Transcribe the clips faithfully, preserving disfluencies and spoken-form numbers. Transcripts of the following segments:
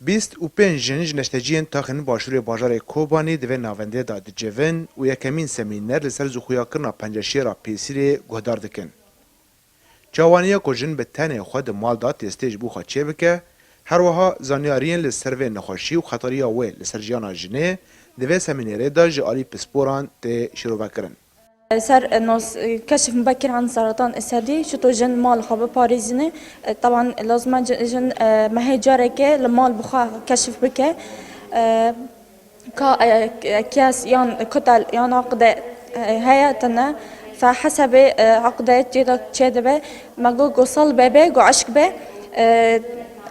Bîst û pênc jin ji neşteciyên taxên başûrê bajarê Kobanî di vê navendê de dicivin û yekemîn semîner li ser zûxuyakirina penceşêra pêsîrê guhdar dikin. Çawaniya ku jin bi tenê xwe di mal de testê ji bo xwe çêbike, her wiha zanyariyên li ser vê nexweşî û xetariya wê li ser jiyana jinê di vê semînerê de ji alî pisporan tê şîrovekirin. Ser, e, nas, e, keşif mubekir an seratan sedî, çito jin mal xwe biparêzîne. E, taban lazim e jin, jin, e, mehê careke li mal bi xwe keşif bike. E, ka, e, kes yan kutel yan aqde, e, heye tine. Fe hesebê, e, aqde tê de çêdibe. Me got, got sal be be, got eşk be. E,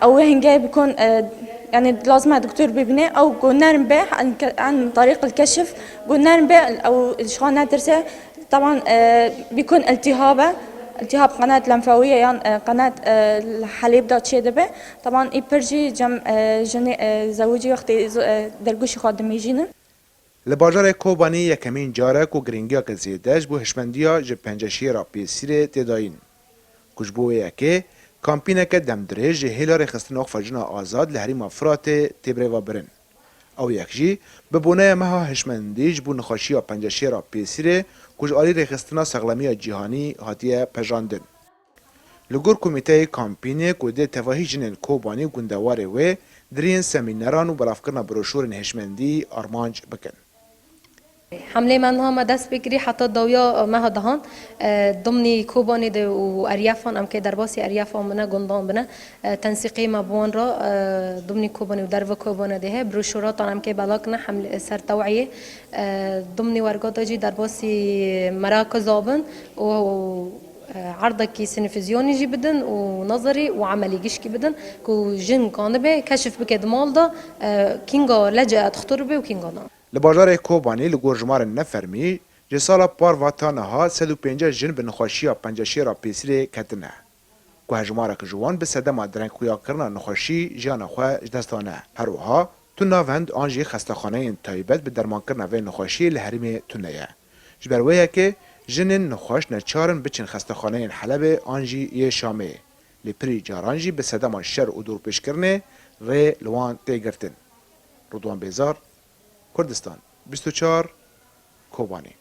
ew hingê bikon, e, yani lazim e doktor bibîne. Ew got nerm be, an ke-, an tariq el keşif, got nerm be, ew ji xwe netirse. Taban, e, bikon iltihab e. İltihab qenat lenfewiye yan, e, qenat, e, helêb de çêdibe. Taban î pir jî cem, e, jinê, e, zewicî wextê z-, e, dergûşî xwe dimîjînin. Li bajarê Kobanî yekemîn car e ku girîngiyeke zêde ji bo hişmendiya ji penceşêra pêsîrê tê dayîn. Ku ji bo wê yekê kampîneke demdirêj ji hêla rêxistina xwe jina azad li herêma Firatê tê birêvebirin. Ew yek jî bi boneya meha hişmendî ji bo nexweşiya penceşêra pêsîrê ku ji alî rêxistina sexlemiya cîhanî hatiye pejandin. Li gor komîteyê kampînê ku dê tevahî jinên Kobanî û gundewarê wê di riyên semîneran û belavkirina broşûrên hişmendî armanc bikin. Hemlê me niha me dest pê kirî heta dawiya meha dehan, e, dimnî Kobanê de û eryefan, em kê derbasî eryefan bine, gundan bine, e, tensîqê me bi wan re, e, dimnî Kobanê û derve Kobanê de heye, broşûratan em kê belav kine, hemlê ser teweyê, e, dimnî wergata jî derbasî merakiza bin û, e, erdekî sinîfizyonî jî bidin û nezerî û emelî gişkî bidin ku jin kanibe keşif bike di mal de, e, kînga lece dixtur be û kînga na. Li bajarê Kobanî li gor jimarên nefermî ji sala par va ta niha sed û pêncî jin bi nexweşiya penceşêra pêsîrê ketine. Ku hejmarek ji wan bi sedema direngxuyakirina nexweşî jiyana xwe ji dest dane. Her wiha tu navend an jî xestexaneyên taybet bi dermankirina vê nexweşiyê li herêmê tune ye. Ji ber wê yekê jinên nexweş neçar in biçin xestexaneyên Helebê an jî yê Şamê. Lê pirî caran jî bi sedema şer û dorpêçkirinê rê li wan tê girtin. Ridwan Bêzar, Kurdistan bîst û çar, Kobanî.